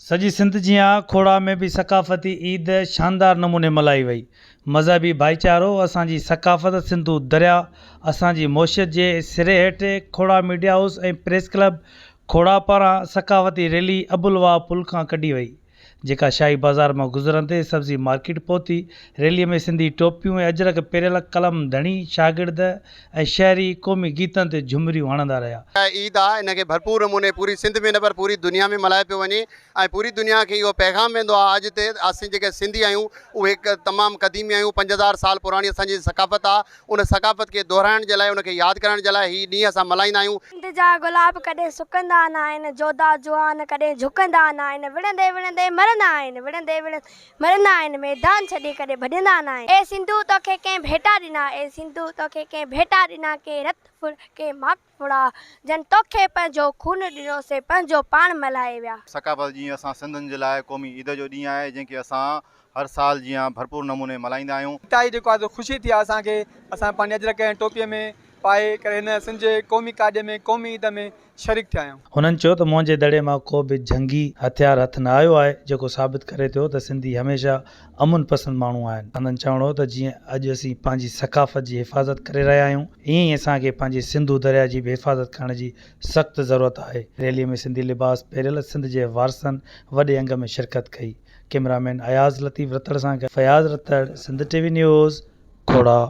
سڄي سنڌ جيان کوڙا ۾ به ثقافتي عيد شاندار نموني ملهائي وئي. مذهبي ڀائيچارو، اسان جي ثقافت، سنڌو درياء اسان جي معيشت جي سري هيٺ Khora media house ۽ press club Khora پاران ثقافتي ريلي ابوالواهه پل کان ڪڍي وئي. جيڪا شاهي بازار مان گذرندي سبزي مارڪيٽ پهتي. ريلي ۾ سنڌي ٽوپيون ۽ اجرڪ پهريل قلم ڌڻي، شاگرد ۽ شهري قومي گيتن تي جهمريون هڻندا رهيا. عيد آ ان کي ڀرپور نموني پوري سنڌ ۾ نه پر پوري دنيا ۾ ملهايو پيو وڃي ۽ پوري دنيا کي اهو پيغام ويندو آ اڄ ته اسين جيڪي سنڌي آهيون اهي تمام قديمي آهيون 5000 سال پراڻي اسان جي ثقافت آ ان ثقافت کي دهرائڻ جي لاء ان کي ياد ڪرڻ جي لاء هي ڏينهن اسان ملهائيندا آهيون. سنڌ جا گلاب ڪڏهن سڪندا ناهن، جوڌا جوان ڪڏهن جهڪندا ناهن، وڙهندي وڙهندي مرندا آهن، وڙهندي وڙهندي مرندا آهن، ميدان ڇڏي ڪڏهن ڀڄندا ناهن. اي سنڌو توکي ڪنهن ڀيٽا ڏنا، اي سنڌو توکي ڪنهن ڀيٽا ڏنا، ڪنهن رت ڦڙا ڪنهن ماڪ ڦڙا، جن توکي پنهنجو خون ڏنو سي پنهنجو پاڻ ملهائي ويا. ثقافت ڏينهن اسان سنڌين جي لاء قومي عيد جو ڏينهن آهي جنهن کي اسان هر سال جيان ڀرپور نموني ملهائيندا آهيون. انتهائي جيڪو آهي سو خوشي ٿي آهي اسان کي اسان پنهنجي اجرڪ ۽ ٽوپي ۾ پائي ڪري هن سنڌ جي قومي ڪاڄ ۾ قومي عيد ۾ شريڪ ٿيا آهيون. هنن چيو ته موهن جي دڙي مان ڪو به جنگي هٿيار هٿ نه آيو آهي جيڪو ثابت ڪري ٿيو ته سنڌي هميشه امن پسند ماڻهو آهن. سندن چوڻ هو ته جيئن اڄ اسين پنهنجي ثقافت جي حفاظت ڪري رهيا آهيون ائين ئي اسان کي پنهنجي سنڌو درياء جي به حفاظت ڪرڻ جي سخت ضرورت آهي. ريلي ۾ سنڌي لباس پهريل سنڌ جي وارثن وڏي انگ ۾ شرڪت ڪئي. ڪئميرا مين اياز لطيف رتڙ سان گڏ Fayaz Ratar, Sindh T V news, Khora.